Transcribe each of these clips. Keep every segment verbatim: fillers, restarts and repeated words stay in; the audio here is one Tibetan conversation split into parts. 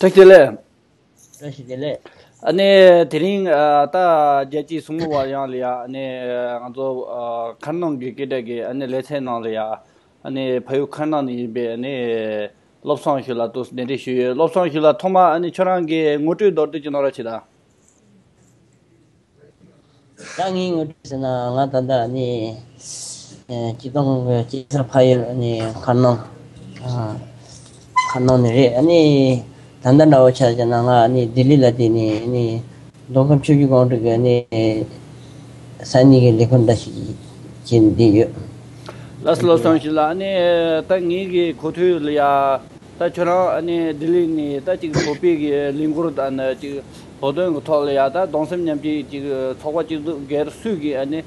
བཀྲ་ཤིས་བདེ་ལེགས། བཀྲ་ཤིས་བདེ་ལེགས། ཨ་ནི་དེ་རིང་ཨ་ད་རྒྱལ་སྤྱིའི་གཟུགས་མོ་བ་ཡང་ལ་ཡ། ཨ་ནི་ང་ཚོ་ཨ་མཁར་ནང་གི་སྐད་གྲགས་ཀྱི་ཨ་ནི་ལེ་ཚན་ནང་ལ་ཡ། ཨ་ནི་ཕ་ཡུལ་མཁར་ནང་ནས་ཡིན་པའི་ཨ་ནི་བློ་བཟང་ཞུ་ལགས་དང་གདན་འདྲེན་ཞུས་ཡོད། བློ་བཟང་ཞུ་ལགས། ཐོག་མ་ཨ་ནི་ཁྱོད་རང་གི་ངོ་སྤྲོད་མདོར་བསྡུས་ཅིག་གནང་རོགས་བྱེད་དང་། ད་ངའི་ངོ་སྤྲོད་ཟེར་ན། ང་ད་ལྟ་ནི་ཨེ་སྤྱི་བཏང་གི་སྐྱེས་ས་ཕ་ཡུལ་ནི་མཁར་ནང་། ཨ་མཁར་ནང་ནས་རེད། ཨ་ནི་ད་ལྟ་འདྲ་བོ་ཆ་བཞག་ན། ང་ནི་ལྡི་ལི་ལ་བསྡད་ནས་ནི་མདོ་ཁམས་ཆུ་བཞི་སྒང་དྲུག་གི་ནི་ས་གནས་ཀྱི་ལས་ཁུངས་འདྲ་ཞིག་བྱས་ནས་བསྡད་ཡོད། ལགས་སོ། བློ་བཟང་ཞུ་ལགས། ཨ་ནི་ད་ངའི་གི་གོ་ཐོས་ལ་ཡ། ད་ཁྱོད་རང་ཨ་ནི་ལྡི་ལི་ནས་ད་ཅིག་བོད་པའི་གི་ལས་འགུལ་དང་ནི་ཅིག་བོད་དོན་གི་ཐོག་ལ་ཡ། ད་གདུང་སེམས་མཉམ་སྐྱེད་ཅིག་ཚོགས་པ་ཅིག་འདུག་སྒེར་སུས་གི་ཨ་ནི་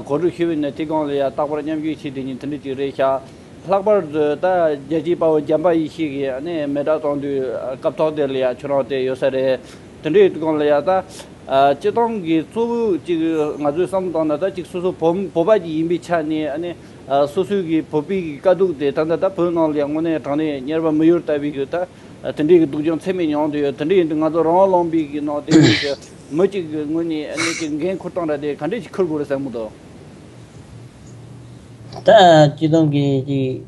གོ་སྒྲིག་ཞུས་པ་ཡིན་ན། དེ་སྒང་ལ་ཡ་རྟག་པར་མཉམ་ཞུགས་བྱེད་དེ་ཉིན་དེ་འདྲ་ཅིག་རེད་ཤག་ལྷག་པར་དུ་ད་རྒྱལ་གཅེས་དཔའ་བོ་འཇམ་དཔལ་ཡེ་ཤེས་ཀྱིས་ཨ་ནི་མེ་སྲེག་གཏོང་དུས་སྐབས་ཐོག་དེ་ལ་ཡ་ཁྱོད་རང་དེ་ཡོད་ས་རེད། དེ་འདྲའི་སྒང་ལ་ཡ་ད། ཨ་སྤྱི་བཏང་གི་གཙོ་བོ་ཅིག་ང་ཚོས་བསམ་བློ་བཏང་ན། ད་ཅིག་སོ་སོ་བོད་བོད་པ་ཅིག་ཡིན་པའི་ཆ་ནས། ཨ་ནི་ཨ་སོ་སོའི་གི་བོད་པའི་གི་དཀའ་སྡུག་དེ་ད་ལྟ་ད་བོད་ནང་ལ་ཡང་དངོས་གནས་དྲང་གནས་དམྱལ་བ་མི་ཡུལ་ལྟ་བུའི་གི་ད་དེ་འདྲའི་གི་སྡུག་སྦྱོང་ཚད་མེད་མྱོང་དུ་ཡོད། དེ་འདྲ་ཡིན་དུས་ང་ཚོ་རང་དབང་ལུང་པའི་གི་ནང་དེ་གི་མི་གཅིག་གི་ངོས་ནས་ཨ་ནི་ཅིག་འགན་འཁུར་སྟངས་འདྲ་དེ་ག་འདྲས་ཅིག་འཁུར་དགོས་རེད་བསམ་གི་འདུག་ད་སྤྱི་བཏང་གི་ཅིག་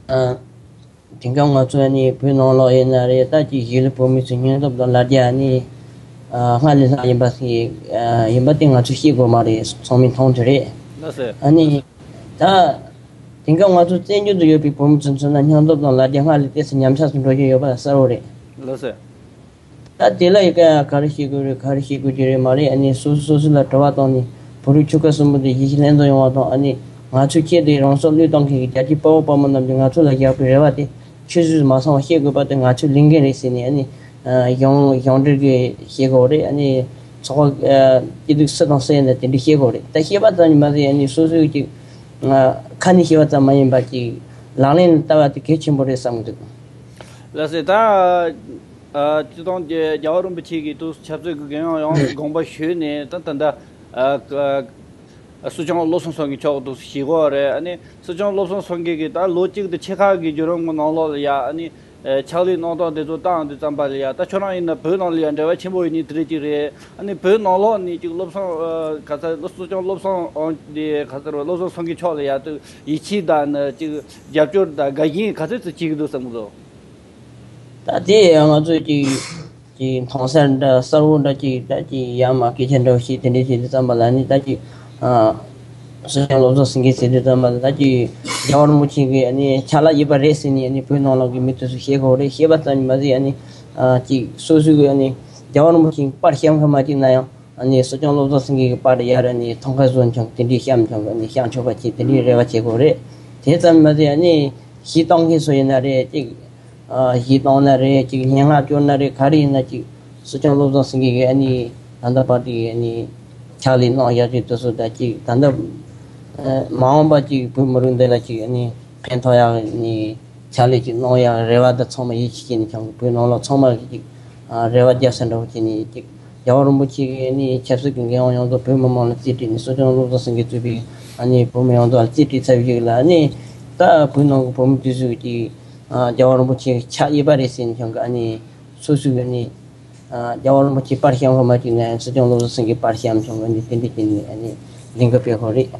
ཨ། དེང་སྐབས་ང་ཚོ་ནི་བོད་ནང་ལོགས་ཡིན་ན་རེད། ད་ཅིག་གཞིས་ལུས་བོད་མི་ཚོའི་སྙིང་སྟོབས་དང་ལ་རྒྱ་ནི་ཨ་སྔར་ལས་ལྷག་ཡིན་པ་ཞིག་ཨ་ཡིན་པ་དེ་ང་ཚོས་ཤེས་དགོས་མ་རེད། ཚང་མས་མཐོང་ཐུབ་རེད། ལགས་སོ། ཨ་ནི་ད་དེང་སྐབས་ང་ཚོ་བཙན་བྱོལ་དུ་ཡོད་པའི་བོད་མི་ཚོ་མཚོན་ན། སྙིང་སྟོབས་དང་ལ་རྒྱ་སྔར་ལས་ཏོག་ཙམ་ཉམས་ཆག་ཏུ་འགྲོ་བཞིན་ཡོད་པ་གསལ་བོ་རེད། ལགས་སོ། ད་དེ་ལ་ཡི་ག་ག་རེ་བྱེད་དགོས་རེད། ག་རེ་བྱེད་དགོས་ཀྱི་རེད་མ་རེད། ཨ་ནི་སོ་སོ་སོ་སོ་ལ་དྲི་བ་བཏང་ནས། བོད་རིགས་ཆོལ་ཁ་གསུམ་པོ་དེ་གཞིས་བྱེས་ལྷན་འཛོམས་ཡོང་བ་དང་། ཨ་ནི་ང་ཚོའི་ཆེད་དུ་རང་སྲོག་བློས་གཏོང་མཁན་གྱི་རྒྱལ་གཅེས་དཔའ་བོ་དཔའ་མོ་རྣམས་ཀྱིས་ང་ཚོ་ལ་བཞག་པའི་རེ་བ་དེ་ཆུད་ཟོས་མ་སོང་བ་ཤེས་དགོས་པ་དེ་ང་ཚོའི་ལས་འགན་རེད་ཟེར་ནས། ཨ་ནི་ཨ་གཞུང་གཞུང་འབྲེལ་གྱིས་བཤད་དགོས་རེད། ཨ་ནི་ཚོགས་པ་ཨ་སྐྱིད་སྡུག་སུ་དང་སུ་ཡིན་ན་དེ་འདྲ་བཤད་དགོས་རེད། ད་བཤད་པ་ཙམ་གྱིས་མ་ཟད། ཨ་ནི་སོ་སོའི་ཅིག་ཨ་ཁ་ནས་བཤད་པ་ཙམ་མ་ཡིན་པ་ཅིག་ལག་ལེན་ལ་བསྟར་བ་དེ་གལ་ཆེན་པོ་རེད་བསམ་གྱི་འདུག་ལགས་སོ། ད་ཨ་སྤྱི་བཏང་གི་རྒྱལ་བ་རིན་པོ་ཆེ་གིས་དུས་ཆབ་སྲིད་ཀྱི་འགན་དབང་ཡོངས་སུ་དགོངས་པ་ཞུས་ནས། ད་ད་ལྟ་ཨ་ཨ་སྲིད་སྐྱོང་བློ་བཟང་སེང་གེ་མཆོག་དུ་བཞེས་གོ་རེད། ཨ་ནི་སྲིད་སྐྱོང་བློ་བཟང་སེང་གེ་གིས་ད་ལོ་གཅིག་དང་ཕྱེད་ཀ་གི་བརྒྱུད་རིམ་གྱི་ནང་ལོགས་ལ་ཡ། ཨ་ནི་ཨ་ཕྱག་ལས་གནང་སྟངས་དེ་ཚོ་བལྟས་དུས་ཙམ་པ་ལ་ཡ། ད་ཁྱོད་རང་ཡིན་ན་བོད་ནང་ལ་ཡ་འབྲེལ་བ་ཆེན་པོ་ཡོད་མཁན་དེ་འདྲ་ཅིག་རེད། ཨ་ནི་བོད་ནང་ལོགས་ནས་ཅིག་བློ་བཟང་ཨ་ག་ས་སྲིད་སྐྱོང་བློ་བཟང་ཨ་དེ་ག་ས་རེད། བློ་བཟང་སེང་གེ་མཆོག་ལ་ཡ་དུ་ཡིད་ཆེས་དང་ནི་ཅིག་རྒྱབ་སྐྱོར་དང་དགའ་ཞེན་ག་ཚོད་ཙམ་བྱེད་ཀྱི་འདུག་བསམ་གྱི་འདུག་ད་དེ་ང་ཚོས་ཅིག་ཅིག་མཐོང་སར་འདྲ་གསལ་བོ་འདྲ་ཅིག་ད་ཅིག་ཡ་མ་སྐད་ཆ་འདྲ་བོ་ཞིག་དེ་འདྲ་བྱེད་དུས་ཙམ་པ་ལ་ནི། ད་ཅིག་ཨ་སྲིད་སྐྱོང་བློ་བཟང་སེང་གེ་ཟེར་དུས་ཙམ་པ་ལ། ད་ཅིག་རྒྱལ་བ་རིན་པོ་ཆེ་གི་ཨ་ནི་ཕྱག་ལས་ཡོད་པ་རེད་ཟེར་ནས་ཨ་ནི་བོད་ནང་ལོགས་ཀྱི་མི་དེ་ཚོས་བཤད་དགོས་རེད། བཤད་པ་ཙམ་གྱིས་མ་ཟད། ཨ་ནི་ཨ་ཅིག་སོ་སོའི་གི་ཨ་ནི་རྒྱལ་བ་རིན་པོ་ཆེ་གི་པར་བཤམས་ཁ་མ་བཅུག་ན་ཡང་། ཨ་ནི་སྲིད་སྐྱོང་བློ་བཟང་སེང་གེ་གི་པར་ཡར་ཨ་ནི་ཐང་ཀ་བཟོ་མཁན་དེ་འདྲའི་བཤམས་མཁན། ཨ་ནི་བཤམས་ཆོག་པ་བྱེད། དེ་འདྲའི་རེ་བ་བྱེད་དགོས་རེད། དེ་ཙམ་མ་ཟད། ཨ་ནི་གཞས་གཏོང་མཁན་ཚོ་ཡིན་ན་རེད། ཅིག་ཨ་གཞས་གཏོང་ན་རེད། ཅིག་སྙན་ངག་སྐྱོར་ན་རེད། ག་རེ་ཡིན་ན་ཅིག་སྲིད་སྐྱོང་བློ་བཟང་སེང་གེ་གིས་ཨ་ནི་ད་ལྟ་བར་དུ་ཨ་ནི་ཕྱག་ལས་གནང་ཡག་ཅིག་དེ་ཚོ། ད་ཅིག་ད་ལྟ་ཨ་མ་འོངས་པ་ཅིག་བོད་མི་རིགས་འདི་ལ་ཅིག་ཨ་ནི་ཕན་ཐོགས་ཡག་ཨ་ནི་ཕྱག་ལས་ཅིག་གནང་ཡག་རེ་བ་དང་། ཚང་མ་ཡིད་ཆེས་བྱས་ནས་ཀྱང་བོད་ནང་ལོགས་ཚང་མ་གིས་ཅིག་ཨ་རེ་བ་རྒྱག་ས་འདྲ་བོ་བྱས་ནས། ཅིག་རྒྱལ་བ་རིན་པོ་ཆེ་གིས་ཨ་ནི་ཆབ་སྲིད་ཀྱི་འགན་དབང་ཡོངས་རྫོགས་བོད་མི་མང་ལ་རྩིས་སྤྲད་ནས། སྲིད་སྐྱོང་བློ་བཟང་སེང་གེས་གཙོས་པའི་ཨ་ནི་བོད་མི་ཡོངས་རྫོགས་ལ་རྩིས་སྤྲད་ཚར་བའི་རྗེས་ལ། ཨ་ནི་ད་བོད་ནང་གི་བོད་མི་དེ་ཚོས་ཀྱིས་ཨ་རྒྱལ་བ་རིན་པོ་ཆེ་ཕྱག་གཡས་པ་རེད་ཟེར་ནས་ཀྱང་། ཨ་ནི་སོ་སོའི་ཨ་ནི་ཨ་རྒྱལ་བ་རིན་པོ་ཆེ་པར་བཤམས་ཁ་མ་བཅུག་ན་ཡང་སྲིད་སྐྱོང་བློ་བཟང་སེང་གེ་པར་བཤམས་ཀྱང་། ཨ་ནི་དེ་འདྲ་བྱས་ནས་ཨ་ནི་ལས་འགུལ་སྤེལ་དགོས་རེད།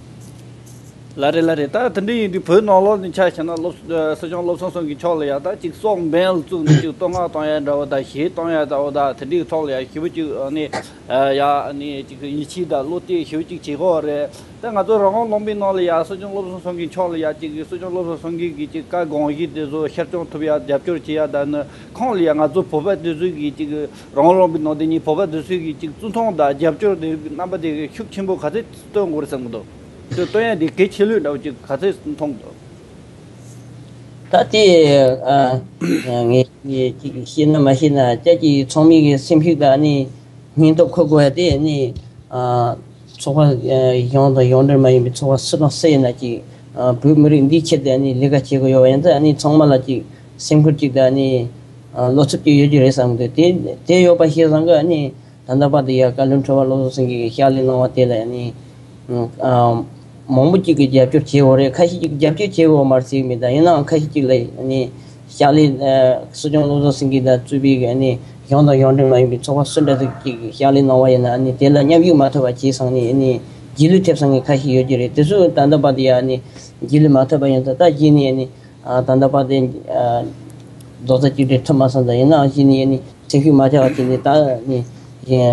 ལགས་རེད། ལགས་རེད། ད་དེ་འདྲ་ཡིན་དུས་བོད་ནང་ལོགས་ནས་ཆ་བཞག་ན། སློབ་སྲིད་སྐྱོང་བློ་བཟང་སེང་གེ་མཆོག་ལ་ཡ་ད་ཅིག་སྲོག་འབེན་ལ་བཙུགས་ནས་ཅིག་བསྟོད་བསྔགས་གཏོང་ཡ་འདྲ་བོ་དང་། གཞས་གཏོང་ཡ་འདྲ་བོ་དང་། དེ་འདྲའི་ཐོག་ལ་ཡ་ཞེ་པོ་ཅིག་ཨ་ནི་ཨ་ཡ་ཨ་ནི་ཅིག་ཡིད་ཆེས་དང་བློ་གཏད་ཞེ་པོ་ཅིག་བྱེད་ཀྱི་ཡོད་རེད། ད་ང་ཚོ་རང་དབང་ལུང་པའི་ནང་ལ་ཡ་སྲིད་སྐྱོང་བློ་བཟང་སེང་གེ་མཆོག་ལ་ཡ་ཅིག་སྲིད་སྐྱོང་བློ་བཟང་སེང་གེ་གི་ཅིག་བཀའ་དགོངས་གཞི་དེ་ཚོ་ཤར་སྐྱོང་ཐུབ་ཡ་རྒྱབ་སྐྱོར་བྱེད་ཡ། ད་ནི་ཁོང་ལ་ཡ་ང་ཚོ་བོད་པ་དེ་ཚོ་གི་ཅིག་རང་དབང་ལུང་པའི་ནང་དེ་ཉིད་བོད་པ་དེ་ཚོ་གི་ཅིག་བརྩི་མཐོང་དང་རྒྱབ་སྐྱོར་དེ་རྣམ་པ་དེ་ཤུགས་ཆེན་པོ་ག་ཚོད་སྟོན་དགོས་རེད་བསམ་གྱི་འདུག་དེ་སྟོན་ཡ་དེ་གལ་ཆེ་ལོས་འདྲ་བོ་ཅིག་ག་ཚོད་མཐོང་གི་འདུག་ད་དེ་ཨ་ངས་ཅིག་ཤེས་ན་མ་ཤེས་ན། ཅག་གི་ཚང་མའི་གི་སེམས་ཤུགས་དང་ནི་སྙིང་སྟོབས་འཁོར་དགོས་ཡ་དེ་ནི། ཨ་ཚོགས་པ་ཨ་གཞུང་དང་གཞུང་འབྲེལ་མ་ཡིན་པའི་ཚོགས་པ་སུ་དང་སུ་ཡིན་ན་ཅིག་ཨ་བོད་མི་རིགས་འདིའི་ཆེད་དུ་ནི་ལས་ཀ་བྱེད་དགོས་ཡོད་པ་ཡིན་ཙང་། ནི་ཚང་མ་ལ་ཅིག་སེམས་ཁུར་ཅིག་དང་ནི་ཨ་བློ་འཚབ་ཅིག་ཡོད་ཀྱི་རེད་བསམ་གི་འདུག་དེ་དེ་ཡོད་པ་ཤེས་ཙང་གི་ནི། ད་ལྟ་བར་དུ་ཡ་བཀའ་བློན་ཁྲི་པ་བློ་བཟང་སེང་གེ་གིས་ཕྱག་ལས་གནང་བ་དེ་ལ་ནི་ཨ་མང་པོ་ཅིག་གིས་རྒྱབ་སྐྱོར་བྱེད་འོ་རེད། ཁ་ཤས་ཅིག་རྒྱབ་སྐྱོར་བྱེད་འོ་མ་རེད་ཟེར་གི་མེད། ད་ཡིན་ནའང་ཁ་ཤས་ཅིག་ལ་ནི་ ཕྱག་ལས་ཨ་སྲིད་སྐྱོང་བློ་བཟང་སེང་གེ་དང་གཙོས་པའི་ཨ་ནི་གཞུང་དང་གཞུང་འབྲེལ་མ་ཡིན་པའི་ཚོགས་པ་སུ་འདྲ་ཞིག་ཅིག་ཕྱག་ལས་གནང་བ་ཡིན་ན། ཨ་ནི་དེ་ལ་མཉམ་ཞུགས་མ་ཐུབ་པ་བྱས་སོང་ནས་ཨ་ནི་རྗེས་ལུས་ཐེབས་སོང་མཁན་ཁ་ཤས་ཡོད་ཀྱི་རེད། དེ་ཚོ་ད་ལྟ་བར་དུ་ཡང་ཨ་ནི་རྗེས་ལུས་མ་ཐུབ་པ་ཡིན་ཙང་། ད་གཞི་ནས་ཨ་ནི་ཨ་ད་ལྟ་བར་དུ་ཨ་རྡོག་རྩ་གཅིག་སྒྲིལ་ཐུབ་མ་སོང་ཙང་། ཡིན་ནའང་གཞི་ནས་ཨ་ནི་སེམས་ཤུགས་མ་ཆག་པ་བྱས་ནས། ད་ཨ་ནི་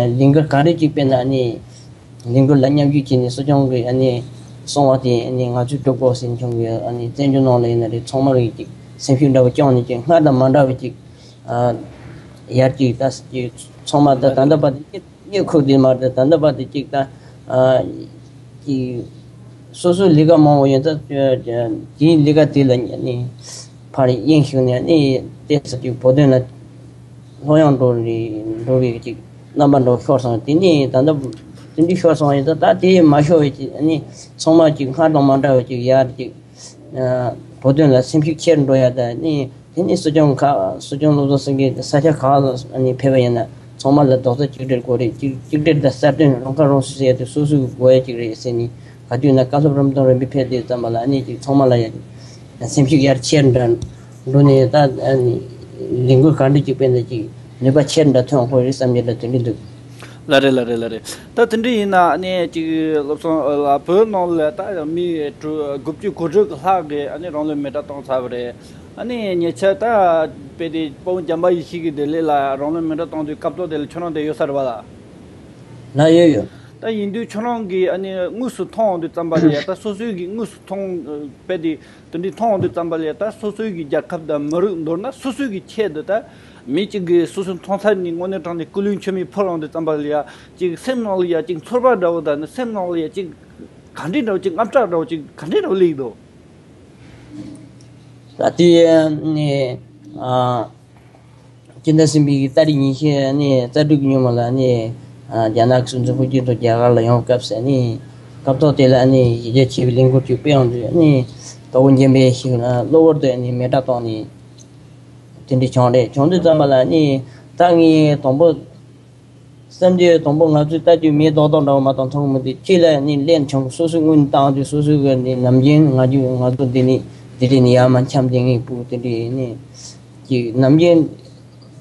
ལས་འགུལ་ག་རེ་ཅིག་སྤེལ་ན་ཨ་ནི་ལས་འགུལ་ལ་མཉམ་ཞུགས་བྱས་ནས། སྲིད་སྐྱོང་གིས་ཨ་ནི་གསུང་བ་དེ་ཨ་ནི་ང་ཚོས་སྒྲུབ་དགོས་ཟེར་མཁན་གྱི་ཨ་ནི་བཙན་བྱོལ་ནང་ལ་ཡིན་ན་རེད། ཚང་མ་གིས་ཅིག་སེམས་ཤུགས་འདྲ་བོ་བསྐྱངས་ནས། ཅིག་སྔར་དང་མ་འདྲ་བའི་ཅིག་ཨ་ཡར་ཅིག་ད་ཅིག་ཚང་མ་ད་ད་ལྟ་བར་དུ་གཉིད་ཁུག་དེ་མ་རེད། ད་ད་ལྟ་བར་དུ་ཅིག་ད་ཨ་ཅིག་སོ་སོའི་ལས་ཀ་མང་བོ་ཡོད་ཙང་། དེའི་ལས་ཀ་དེ་ལ་ཨ་ནི་ཕར་དབྱིངས་ཞུགས་ནས་ཨ་ནི་ཏོག་ཙམ་ཅིག་བོད་དོན་ལ་སློབ་ཡོན་འགྲོ་རེ་འགྲོ་བའི་ཅིག་རྣམ་པ་འདྲ་བོ་ཤོར་སོང་། དེ་ནས་ད་ལྟ་དེ་འདྲ་ཤོར་སོང་ཡིན་ཙང་། ད་དེ་མ་ཤོར་བའི་ཅིག་ཨ་ནི་ཚང་མ་ཅིག་སྔར་དང་མ་འདྲ་བའི་ཅིག་ཡར་ཅིག་ཨ་བོད་དོན་ལ་སེམས་ཤུགས་ཆེར་འགྲོ་ཡ། ད་ཨ་ནི་དེ་ནས་སྲིད་སྐྱོང་ཁག་སྲིད་སྐྱོང་བློ་བཟང་སེང་གེ་ས་ཆ་ཁག་ལ་ཨ་ནི་ཕེབས་པ་ཡིན་ན། ཚང་མ་ལ་རྡོག་རྩ་གཅིག་སྒྲིལ་དགོས་རེད། གཅིག་གཅིག་སྒྲིལ་དང་གསར་གཏོད། རང་ཁ་རང་གསོ་ཟེར་ཡ་དེ་སོ་སོའི་དགོས་ཡ་ཅིག་རེད་ཟེར་ནས། ག་དུས་ན་བཀའ་སློབ་རིམ་དང་རིམ་པས་ཕེབས་དུས་ཙམ་པ་ལ་ཨ་ནི་ཅིག་ཚང་མ་ལ་ཡ་སེམས་ཤུགས་ཡར་ཆེར་འགྲོ་འགྲོ་ནས། ད་ཨ་ནི་ལས་འགུལ་ག་འདྲ་ཅིག་སྤེལ་ན་ཅིག་ནུས་པ་ཆེར་འདྲ་ཐོན་དགོས་རེད་བསམ་གྱི་འདྲ་དེ་འདྲ་འདུག་ལ་རེད། ལ་རེད། ལ་རེད། ད་དེ་འདྲ་ཡིན་ན་ཨ་ནི་ཅིག་བློ་བཟང་ལགས། བོད་ནང་ལ་ད་མི་དྲུག་དགུ་བཅུ་གོ་དྲུག་ལྷག་གིས་ཨ་ནི་རང་ལུས་མེ་སྲེག་བཏང་ཚར་བ་རེད། ཨ་ནི་ཉེ་ཆར་ད་དཔེ་དེ་དཔའ་བོ་འཇམ་དཔལ་ཡེ་ཤེས་ཀྱི་བདེ་ལེགས་ལགས་རང་ལུས་མེ་སྲེག་བཏང་དུས་སྐབས་ཐོག་དེ་ལ་ཁྱོད་རང་དེ་ཡོད་ས་རེད་པ་ལགས། ལགས་ཡོད་ཡོད། ད་ཡིན་དུས་ཁྱོད་རང་གིས་ཨ་ནི་དངོས་སུ་མཐོང་ཡོང་དུས་ཙམ་པ་ལ་ཡ། ད་སོ་སོའི་གིས་དངོས་སུ་མཐོང་དཔེ་དེ་དེ་འདྲའི་མཐོང་ཡོང་དུས་ཙམ་པ་ལ་ཡ། ད་སོ་སོའི་གི་རྒྱལ་ཁབ་དང་མི་རིགས། མདོར་ན་སོ་སོའི་གི་ཆེད་དུ། ད་མི་གཅིག་གིས་སོ་སོའི་མཐོང་ཚད་ནས་དངོས་གནས་དྲང་གནས་སྐུ་ལུས་མཆོད་མེ་ཕུལ་ཡོང་དུས་ཙམ་པ་ལ་ཡ། ཅིག་སེམས་ནང་ལ་ཡ་ཅིག་ཚོར་བ་འདྲ་བོ་དང་ནི། སེམས་ནང་ལ་ཡ་ཅིག་ག་འདྲའི་འདྲ་བོ་ཅིག་དངངས་སྐྲག་འདྲ་བོ་ཅིག་ག་འདྲའི་འདྲ་བོ་སླེབས་འདུག་ད་དེ་ནི་ཨ་སྤྱི་ཟླ་གསུམ་པའི་གི་ཏ་རིག་ཉི་ཤུ་ནས་རྩ་དྲུག་གི་ཉིན་མོ་ལ་ནི་ཨ་རྒྱ་ནག་གི་སྲིད་འཛིན་ཧྥུ་ཅིན་ཐོ་རྒྱ་གར་ལ་ཡོང་སྐབས་སུ་ནི། སྐབས་ཐོག་དེ་ལ་ནི་གཞི་རྒྱ་ཆེ་བའི་ལས་འགུལ་ཅིག་སྤེལ་ཡོང་དུས་ནི། དཔའ་བོ་འཇམ་དཔལ་ཡེ་ཤེས་ལགས་གློ་བུར་དུ་ནི་མེ་སྲེག་བཏང་ནས་དེ་འདྲ་བྱུང་རེད། བྱུང་དུས་ཙམ་པ་ལ་ནི་ད་ངས་དང་པོ་བསམ་དུས། དང་པོ་ང་ཚོས་ལྟ་དུས་མེ་རྡོག་རྡོག་འདྲ་བོ་མ་གཏོགས་མཐོང་གི་མི་འདུག་ཕྱི་ལ་ནི་སླེབས་བྱུང་། སོ་སོའི་སྔུན་བཏང་དུས་སོ་སོའི་གི་ནི་ནམ་རྒྱུན་ང་ཚོ་ང་ཚོ་འདི་ནི་འདི་རེད་ནི་ཡར་མར་འཁྱམས་བསྡད་མཁན་ཕྲུ་གུ་དེ་འདྲ་ཡིན་ནི། ཅིག་ནམ་རྒྱུན་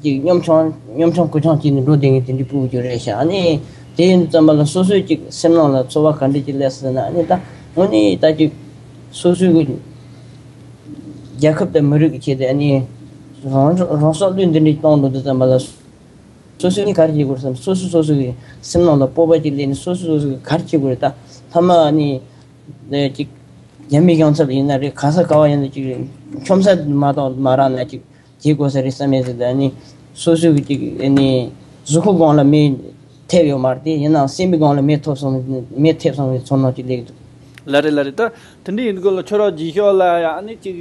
ཅིག་གཉོམ་ཆུང་གཉོམ་ཆུང་ཀུ་ཆུང་བྱས་ནས་འགྲོ་བསྡད་མཁན་དེ་འདྲའི་ཕྲུ་གུ་ཅིག་རེད་ཤག་ཨ་ནི་དེ་ཡིན་དུས་ཙམ་པ་ལ་སོ་སོའི་ཅིག་སེམས་ནང་ལ་ཚོར་བ་ག་འདྲ་ཅིག་སླེབས་སོང་ཟེར་ན། ཨ་ནི་ད་དངོས་གནས་ད་ཅིག་སོ་སོའི་གི་རྒྱལ་ཁབ་དང་མི་རིགས་ཀྱི་ཆེད་དུ། ཨ་ནི་རང་རང་སྲོག་བློས་འདི་འདྲ་གཏོང་འགྲོ་དུས་ཙམ་པ་ལ། སོ་སོས་ནི་ག་རེ་བྱེད་དགོས་སམ། སོ་སོ་སོ་སོ་གི་སེམས་ནང་ལ་སྤོབས་པ་ཅིག་སླེབས་ནས་སོ་སོ་སོ་སོ་གི་ག་རེ་བྱེད་དགོས་རེད། ད་ཐ་མ་ནི་ཅིག་རྒྱ་མི་གཞུང་ཚབ་ཡིན་ན་རེད། ག་ས་ག་བ་ཡིན་ན་ཅིག་མཆོང་ས་མ་གཏོགས་མ་རག་ན་ཅིག་བྱེད་དགོས་ས་རེད་བསམ་ཡས་ཟེར། ད་ནི་སོ་སོ་གི་ཅིག་ནི་གཟུགས་པོ་སྒང་ལ་མེ་ཐེབས་ཡོད་མ་རེད་དེ། ཡིན་ནའང་སེམས་པའི་སྒང་ལ་མེ་ཐོབ་སོང་། མེ་ཐེབས་སོང་བའི་ཚོར་སྣང་ཅིག་སླེབས་འདུག་ལ་རེད། ལ་རེད། ད་དེ་འདྲ་ཡིན་དགོས་ལ། ཁྱོད་རང་རྗེས་ཕྱོགས་ལ་ཡང་ཨ་ནི་ཅིག་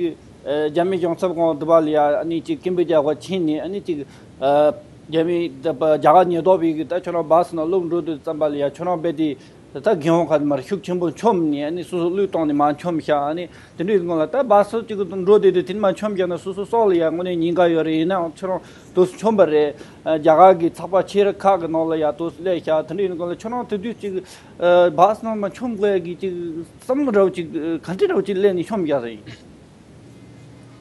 ཨ་རྒྱ་མི་གཞུང་ཚབ་ཁང་དུ་བ་ལ་ཡ་ཨ་ནི་ཅིག་ཀིམ་པོ་ཇ་བ་ཕྱིན་ནས་ཨ་ནི་ཅིག་ཨ་རྒྱ་མི་ད་པ་རྒྱ་གར་ཉེན་རྟོག་པའི་གི་ད་ཁྱོད་རང་བཱ་སི་ནང་བླུགས་འགྲོ་དུས་ཙམ་པ་ལ་ཡ། ཁྱོད་རང་རྦད་དེ་ད་ད་རྒན་འོང་ཁ་མར་ཤུགས་ཆེན་པོ་མཆོངས་ནས་ཨ་ནི་སོ་སོ་བློས་བཏང་ནས་མར་མཆོངས་ཤག་ཨ་ནི་དེ་འདྲའི་སྒང་ལ་ད་བཱ་སི་ཅིག་འགྲོ་བསྡད་དུས་དེ་ནས་མར་མཆོངས་བཞག་ན་སོ་སོ་སྲོག་ལ་ཡ་དངོས་གནས་ཉེན་ཁ་ཡོད་རེད། ཡིན་ནའང་ཁྱོད་རང་དུས་སུ་མཆོངས་པ་རེད། ཨ་རྒྱ་གར་གི་ཚགས་པར་ཆེ་རུ་ཁག་གི་ནང་ལ་ཡ་དུས་སུ་སླེབས་ཤག་དེ་འདྲའི་སྒང་ལ་ཁྱོད་རང་དེ་དུས་ཅིག་ཨ་བཱ་སི་ནང་མར་མཆོངས་དགོས་ཡ་གི་ཅིག་བསམ་བློ་འདྲ་བོ་ཅིག་ག་འདྲ་འདྲ་བོ་ཅིག་སླེབས་ནས་མཆོངས་བཞག་ཟེར་ཡིན།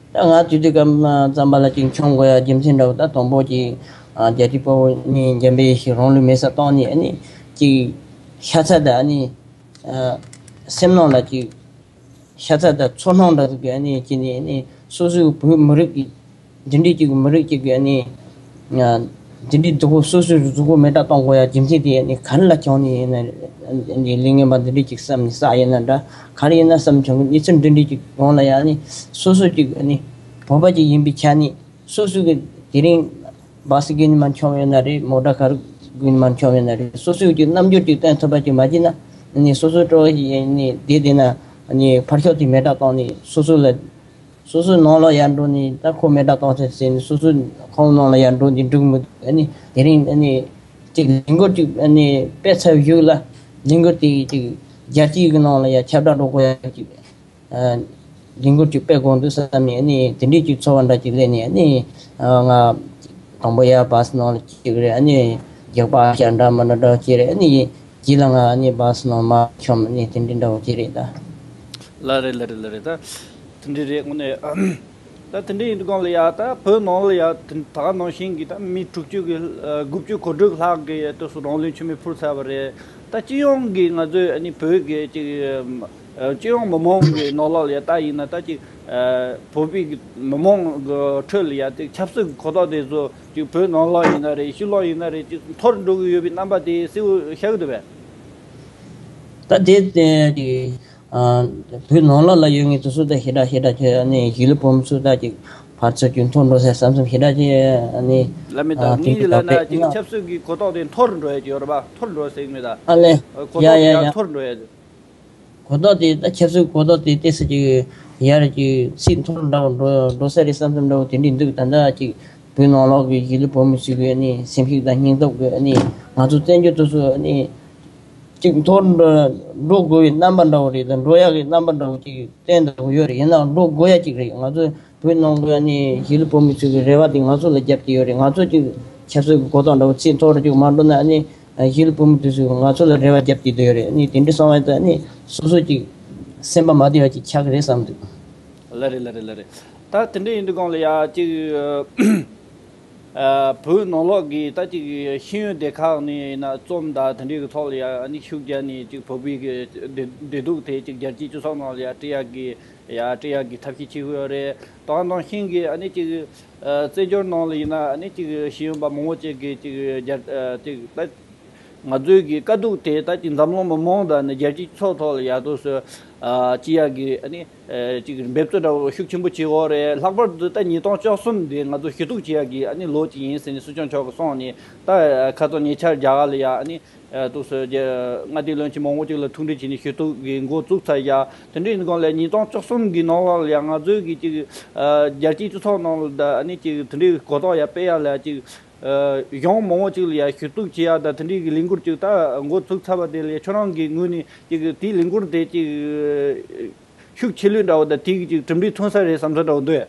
ད་ང་དུས་དུས་སྐབས་ཙམ་པ་ལ་ཅིག་མཆོང་དགོས་ཡ་རྒྱུ་མཚན་འདྲ་བོ། ད་དང་པོ་ཅིག་ཨ་རྒྱལ་གཅེས་དཔའ་བོ་ནི་འཇམ་དཔལ་ཡེ་ཤེས་རང་ལུས་མེ་སྲེག་བཏང་ནས། ཨ་ནི་ཅིག་ཤ་ཚ་དང་། ཨ་ནི་ཨ་སེམས་ནང་ལ་ཅིག་ཤ་ཚ་དང་ཚོར་སྣང་འདྲ་ཟིག་གི། ཨ་ནི་ཅིག་ནི་ཨ་ནི་སོ་སོའི་བོད་མི་རིགས་ཀྱི་འདི་འདྲའི་ཅིག་མི་རིགས་ཅིག་གི་ཨ་ནི་ཨ་འདི་འདྲའི་སྡུག་པོ། སོ་སོའི་གཟུགས་པོ་མེ་སྲེག་གཏོང་དགོས་ཡ་རྒྱུ་མཚན་དེ་ཨ་ནི་ག་རེ་ལ་བྱུང་ནས་ཡིན་ན། ཨ་ནི་ལས་ངན་པ་འདི་འདྲའི་ཅིག་བསམ་ནས་བསགས་ཡིན་ན་འདྲ། ག་རེ་ཡིན་ན་བསམ་བྱུང་གི་གནས་ཚུལ་འདི་འདྲའི་ཅིག་ཡོང་ལ་ཡ། ཨ་ནི་སོ་སོ་ཅིག་ཨ་ནི་བོད་པ་ཅིག་ཡིན་པའི་ཆ་ནས་སོ་སོ་གི་དེ་རིང་བཱ་སི་གི་ནི་མར་མཆོང་ཡོད་ན་རེད། མོ་ཊ་ག་རུ་གི་ནི་མར་མཆོང་ཡོད་ན་རེད། སོ་སོ་ཅིག་རྣམ་འགྱུར་ཅིག་སྟོན་ཐུབ་པ་ཅིག་མ་བྱས་ན། ཨ་ནི་སོ་སོ་སྤྲོ་བ་ཞིག་ཡིན་ནི་བསྡད་བསྡད་ན། ཨ་ནི་ཕར་ཕྱོགས་དེ་མེ་སྲེག་བཏང་ནས་སོ་སོ་ལ། སོ་སོའི་ནང་ལ་ཡར་འགྲོ་ནས་ད་ཁོ་མེ་སྲེག་བཏང་ཚར་ཟེར་ནས་སོ་སོའི་ཁང་ནང་ལ་ཡར་འགྲོ་ནས་འགྲིག་མི་འདུག་ཨ་ནི་དེ་རིང་ཨ་ནི་ཅིག་ལས་འགུལ་ཅིག་ཨ་ནི་སྤེལ་ཚར་བའི་གཞུག་ལ། ལས་འགུལ་དེ་ཅིག་རྒྱལ་སྤྱིའི་གི་ནང་ལ་ཡར་ཁྱབ་བསྒྲགས་འགྲོ་དགོས་ཡ་ཅིག་ཨ་ལས་འགུལ་ཅིག་སྤེལ་དགོས་འདུག་བསམ་ནས། ཨ་ནི་དེ་འདྲའི་ཅིག་ཚོར་བ་འདྲ་ཅིག་སླེབས་ནས། ཨ་ནི་ཨ་ང་དང་པོ་ཡར་བཱ་སི་ནང་ལ་ཅིག་རེད། ཨ་ནི་རྒྱག་པ་ཤ་འདྲ་མི་འདྲ་འདྲ་ཅིག་རེད། ཨ་ནི་རྗེས་ལ་ང་ཨ་ནི་བཱ་སི་ནང་མར་མཆོངས་ནས་དེ་འདྲའི་འདྲ་བོ་ཅིག་རེད་ད། ལ་རེད། ལ་རེད། ལ་རེད། ད་དེ་འདྲའི་རེད། དངོས་གནས་ ད་དེ་འདྲ་ཡིན་དུས་སྒང་ལ་ཡ་ད་བོད་ནང་ལ་ཡ་དེ་ད་ག་ནང་བཞིན་གྱི་ད་མི་དྲུག་ཅུ་གི་ཨ་དགུ་བཅུ་གོ་དྲུག་ལྷག་གི་དེ་ཚོ་རང་ལུས་མཆོད་མེ་ཕུལ་ཚར་བ་རེད། ད་སྤྱི་ཡོངས་ཀྱི་ང་ཚོའི་ཨ་ནི་བོད་ཀྱི་ཅིག་ཨ་སྤྱི་ཡོངས་མི་མང་གི་ནང་ལོགས་ལ་ཡ་ད་ཡིན་ན་ད་ཅིག་ཨ་བོད་པའི་གི་མི་མང་གི་ཁྲོད་ལ་ཡ་དེ་ཆབ་སྲིད་ཀྱི་གོ་རྟོགས་དེ་ཚོ་ཅིག་བོད་ནང་ལོགས་ཡིན་ན་རེད། ཕྱི་ལོགས་ཡིན་ན་རེད། ཅིག་མཐོ་རུ་འགྲོ་གི་ཡོད་པའི་རྣམ་པ་དེ་གསལ་བོ་ཤར་གི་འདུག་པས། ད་དེ་དེ་ཨ་བོད་ནང་ལོགས་ལ་ཡོད་མཁན་དེ་ཚོ་ད་ཞེ་དྲག་ཞེ་དྲག་ཁྱོད་ནི་གཞིས་ལུས་བོད་མི་ཚོ་ད་ཅིག་ཕར་ཚུར་ཅིག་མཐོ་འགྲོ་ཟེར་བསམ་བསམ་ཞེ་དྲག་ཅིག་ཨ་ནི་ལ་མི་ད་ཨ་དེ་ངའི་འདྲ་ལ་ད་ན་ཅིག་ཅིག་ཆབ་སྲིད་ཀྱི་གོ་རྟོགས་དེ་མཐོ་རུ་འགྲོ་ཡ་ཅིག་ཡོད་རེད་པ། མཐོ་རུ་འགྲོ་ཟེར་གི་མེད་ད། ཨ་ལེ། གོ་ཡ་རྟོགས་ཡ་དེ་ཡ་ཡ། མཐོ་རུ་འགྲོ་ཡ་ཅིག་གོ་རྟོགས་དེ་ད་ཆབ་སྲིད་གོ་རྟོགས་དེ་ཏོག་ཙམ་ཅིག་ཡར་ཅིག་ཚད་མཐོ་རུ་འདྲ་བོ་འགྲོ་འགྲོ་ས་རེད་བསམ་བསམ་འདྲ་བོ་དེ་འདྲ་འདུག་ད་ལྟ་ཅིག་བོད་ནང་ལོགས་ཀྱི་གཞིས་ལུས་བོད་མི་ཚོ་གི་ཨ་ནི་སེམས་ཤུགས་དང་སྙིང་སྟོབས་ཀྱི་ཨ་ནི་ང་ཚོ་བཙན་བྱོལ་དེ་ཚོ་ཨ་ནི་གཅིག་མཐོ་རུ་འགྲོ་འགྲོ་དགོས་པའི་རྣམ་པ་འདྲ་བོ་རེད། ད་འགྲོ་ཡག་གི་རྣམ་པ་འདྲ་བོ་གཅིག་བསྟན་འདྲ་བོ་ཡོད་རེད། ཡིན་ནའང་འགྲོ་དགོས་ཡ་གཅིག་རེད། ང་ཚོ་བོད་ནང་གི་ཨ་ནི་གཞིས་ལུས་བོད་མི་ཚོ་གི་རེ་བ་དེ་ང་ཚོ་ལ་རྒྱབ་ཀྱི་ཡོད་རེད། ང་ཚོ་གཅིག་ཆབ་སྲིད་ཀྱི་གོ་རྟོགས་འདྲ་བོ་ཚད་མཐོ་རུ་གཅིག་མ་འགྲོ་ན་ཨ་ནི་གཞིས་ལུས་བོད་མི་དེ་ཚོས་ང་ཚོ་ལ་རེ་བ་རྒྱབ་ཀྱི་འདུག་ཡོད་རེད། ཨ་ནི་དེ་འདྲ་སོང་བ་ཡིན་ད་ཨ་ནི་སོ་སོ་གཅིག་སེམས་པ་མ་བདེ་བ་གཅིག་ཆགས་ཀྱི་རེད་བསམ་འདུག་ལ་རེད་ལ་རེད་ལ་རེད། ད་དེ་འདྲ་ཡིན་དུས་སྒང་ལ་ཡ་གཅིག་ཨ་བོད་ནང་ལོགས་ཀྱི་ད་ཅིག་ཤེས་ཡོན་སྡེ་ཁག་ནས་ཡིན་ན་རྩོམ་དང་དེ་འདྲའི་གི་ཐོག་ལ་ཡ་ཨ་ནི་ཤུགས་རྒྱག་ནས་ཅིག་བོད་པའི་གི་བདེ་བདེ་སྡུག་དེ་ཅིག་རྒྱལ་སྤྱིའི་སྤྱི་ཚོགས་ནང་ལ་ཡ་སྤྲད་ཡག་གི་ཡ་སྤྲད་ཡག་གི་ཐབས་ཤེས་བྱེད་དགོས་རེད། དེ་ནང་བཞིན་གི་ཨ་ནི་ཅིག་ཨ་བཙན་བྱོལ་ནང་ལ་ཡིན་ན་ཨ་ནི་ཅིག་ཤེས་ཡོན་པ་མང་པོ་ཅིག་གིས་ཅིག་རྒྱལ་ཨ་ཅིག་ད་ང་ཚོའི་གི་དཀའ་སྡུག་དེ་ད་ཅིག་འཛམ་གླིང་མི་མང་དང་ནི་རྒྱལ་སྤྱིའི་སྤྱི་ཚོགས་ཐོག་ལ་ཡ་དོ་སུ་ཨ་ཅི་ཡ་གི་ཨ་ནི། ཨ་ཅིག་འབད་བརྩོན་འདྲ་བོ་ཤུགས་ཆེན་པོ་བྱེད་དགོས་རེད། ལྷག་པར་དུ་ད་ཉིས་སྟོང་བཅུ་གསུམ་འདི་ང་ཚོ་ཞུ་གཏུག་བྱེད་ཡག་གི་ཨ་ནི་ལོ་གཅིག་ཡིན་ཟེར་ནས་སྲིད་སྐྱོང་མཆོག་གིས་གསུངས་ནས་ད་ཁ་སང་ཉེ་ཆར་རྒྱ་གར་ལ་ཡ་ཨ་ནི་ཨ་ཏུ་སུ་རྒྱ་མངའ་སྡེ་བློན་ཆེན་མང་པོ་ཅིག་ལ་ཐུག་འཕྲད་བྱས་ནས་ཞུ་གཏུག་གི་འགོ་བཙུགས་ཚར་ཡ། དེ་འདྲ་ཡིན་གོང་ལ་ཉིས་སྟོང་བཅུ་གསུམ་གི་ནང་ལོགས་ལ་ཡ་ང་ཚོའི་གི་ཅིག་ཨ་རྒྱལ་སྤྱིའི་སྤྱི་ཚོགས་ནང་ལ་ད་ཨ་ནི་ཅིག་དེ་འདྲའི་གོ་རྟོགས་ཡ་སྤེལ་ཡ་ལ་ཅིག་ཨ་གཞུང་མང་པོ་ཅིག་ལ་ཡ་ཞུ་གཏུག་བྱེད་ཡ་ད་དེ་འདྲའི་གི་ལས་འགུལ་ཅིག་ད་འགོ་བཙུགས་ཚར་བ་དེ་ལ་ཡ་ཁྱོད་རང་གི་ངོས་ནས་ཅིག་དེའི་ལས་འགུལ་དེ་ཅིག་ཤུགས་ཆེ་ལོས་འདྲ་བོ་དང་དེ་གི་ཅིག་གྲུབ་འབྲས་ཐོན་ས་རེད་བསམ་ཚོད་འདྲ་བོ་འདུག